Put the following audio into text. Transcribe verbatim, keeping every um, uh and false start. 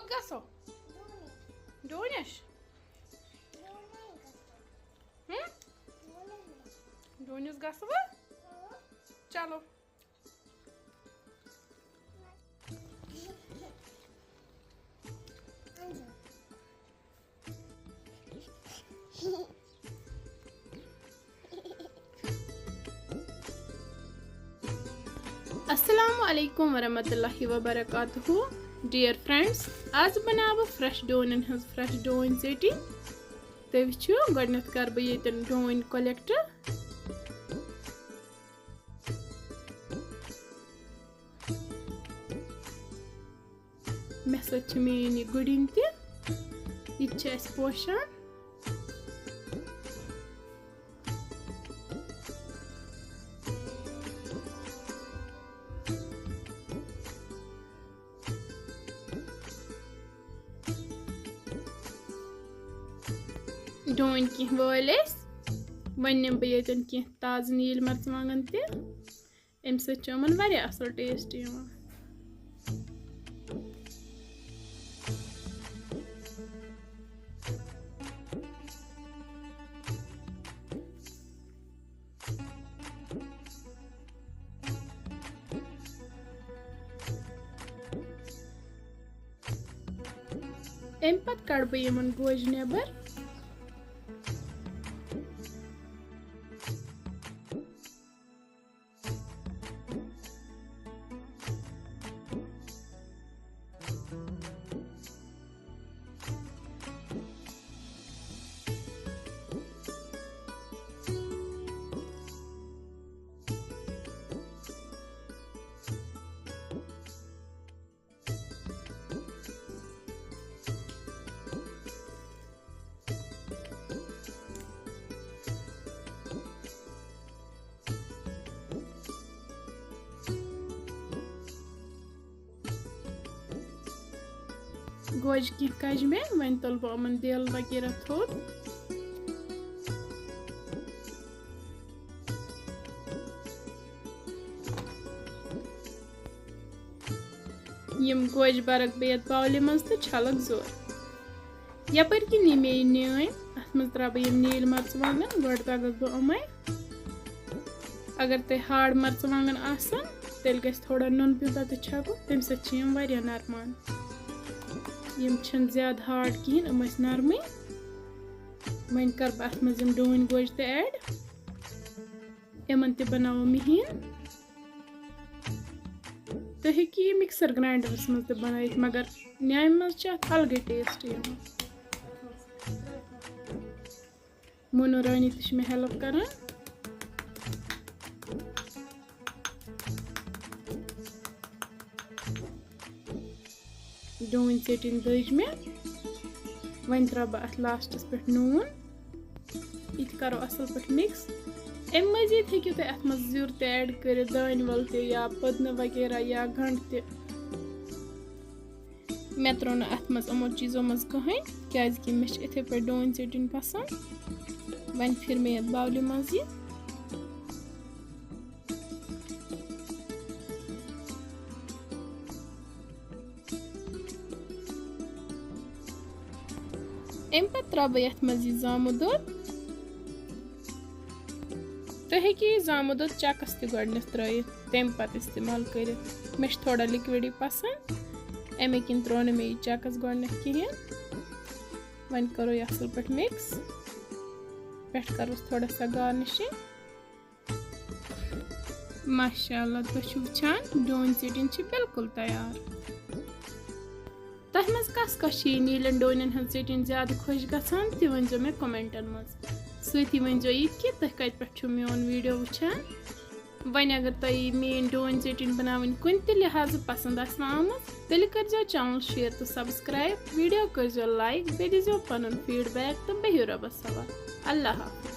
گژھو ڈوٗنِس۔ ہم؟ ڈوٗنِس گژھو؟ چلو۔ السلام علیکم ورحمۃ اللہ وبرکاتہ۔ ڈیئر فرینڈز، آز بناوٕ بہٕ فریش ڈوٗنٮ۪ن ہٕنٛز فریش ڈوٗنۍ ژیٹِنۍ۔ تُہۍ وٕچھِو، گۄڈٕنٮ۪تھ کَرٕ بہٕ ییٚتٮ۪ن ڈوٗنۍ کۄلیکٹ۔ مےٚ سۭتۍ چھِ میٛٲنۍ یہِ گُرِنۍ تہِ، یہِ تہِ چھِ اَسہِ پوشان۔ ڈوٗنۍ کینٛہہ وٲلۍ أسۍ، وۄنۍ نِمہٕ بہٕ ییٚتٮ۪ن کینٛہہ تازٕ نیٖلۍ مرژٕوانٛگن تہِ۔ اَمہِ سۭتۍ چھُ یِمن واریاہ اَصٕل ٹیسٹ یِوان۔ اَمہِ پتہٕ کڑٕ بہٕ یِمن گوجہِ نٮ۪بر۔ گوجہِ کینٛہہ کَجہِ مےٚ، وۄنۍ تُلہٕ بہٕ یِمَن دٮ۪ل وغیرہ تھوٚد۔ یِم گوجہِ بَرَکھ بہٕ یَتھ باولہِ منٛز تہٕ چھَلَکھ زوٚر۔ یَپٲرۍ کِنۍ یہِ مےٚ یہِ نیٲنۍ، اَتھ منٛز ترٛاوٕ بہٕ یِم نیٖلۍ مَرژٕوانٛگَن، گۄڈٕ دَگَکھ بہٕ یِمَے۔ اگر تۄہہِ ہارڈ مَرژٕوانٛگَن آسَن، تیٚلہِ گژھِ تھوڑا نُن پیوٗنٛتاہ تہِ چھَکُن، تَمہِ سۭتۍ چھِ یِم واریاہ نَرمان۔ یِم چھِنہٕ زیادٕ ہارڈ کِہیٖنۍ، یِم ٲسۍ نَرمٕے۔ وۄنۍ کَرٕ بہٕ اَتھ منٛز یِم ڈوٗنۍ گوجہِ تہِ ایڈ۔ یِمَن تہِ بَناوو مِہیٖن۔ تُہۍ ہیٚکِو یہِ مِکسَر گرٛاینڈَرَس منٛز تہِ بَنٲیِتھ، مگر نیٛامہِ منٛز چھِ اَتھ اَلگٕے ٹیسٹ یِوان۔ مونو رانی تہِ چھِ مےٚ ہیلپ کران۔ ڈوٗنۍ ژیٹِنۍ دٔج مےٚ۔ وۄنۍ ترٛاوٕ بہٕ اَتھ لاسٹَس پٮ۪ٹھ نوٗن۔ یہِ تہِ کَرو اَصٕل پٲٹھۍ مِکس۔ اَمہِ مٔزیٖد ہیٚکِو تُہۍ اَتھ منٛز زیُر تہِ ایڈ کٔرِتھ، دانہِ وَل تہِ یا پٔدنہٕ وغیرہ یا گَنٛڈٕ تہِ۔ مےٚ ترٛوو نہٕ اَتھ منٛز یِمو چیٖزو منٛز کٕہٕنۍ، کیٛازِکہِ مےٚ چھِ یِتھَے پٲٹھۍ ڈوٗنۍ ژیٹِنۍ پَسنٛد۔ وۄنۍ پھِر مےٚ یَتھ باولہِ منٛز یہِ۔ اَمہِ پَتہٕ ترٛاوٕ بہٕ یَتھ منٛز یہِ زامُت دۄد۔ تُہۍ ہیٚکِو یہِ زامُت دۄد چَکَس تہِ گۄڈٕنٮ۪تھ ترٛٲیِتھ، تَمہِ پَتہٕ استعمال کٔرِتھ۔ مےٚ چھِ تھوڑا لِکوِڈٕے پَسنٛد، اَمے کِنۍ ترٛوو نہٕ مےٚ یہِ چَکَس گۄڈٕنٮ۪تھ کِہیٖنۍ۔ وۄنۍ کَرو یہِ اَصٕل پٲٹھۍ مِکس، پٮ۪ٹھٕ کَروس تھوڑا سا گارنِشِنٛگ۔ ماشاء اللہ، تُہۍ چھِو وٕچھان، ڈوٗنۍ ژیٹِنۍ چھِ بالکل تیار۔ تۄہہِ منٛز کَس کَس چھِ یہِ نیٖلٮ۪ن ڈوٗنٮ۪ن ہٕنٛز ژیٹِنۍ زیادٕ خۄش گژھان، تہِ ؤنۍزیو مےٚ کمنٹَن منٛز۔ سۭتی ؤنۍزیو یہِ تہِ کہِ تُہۍ کَتہِ پٮ۪ٹھ چھِو میون ویٖڈیو وٕچھان۔ وۄنۍ اگر تۄہہِ یہِ میٛٲنۍ ڈوٗنۍ ژیٹِنۍ بَناوٕنۍ کُنہِ تہِ لحاظہٕ پَسنٛد آسہِ نہٕ آمٕژ، تیٚلہِ کٔرۍزیو چینل شیئر تہٕ سبسکرائب، ویٖڈیو کٔرۍزیو لائک، بیٚیہِ دیٖزیو پَنُن فیٖڈ بیک تہٕ بِہِو رۄبَس حوالہٕ۔ اللہ حافظ۔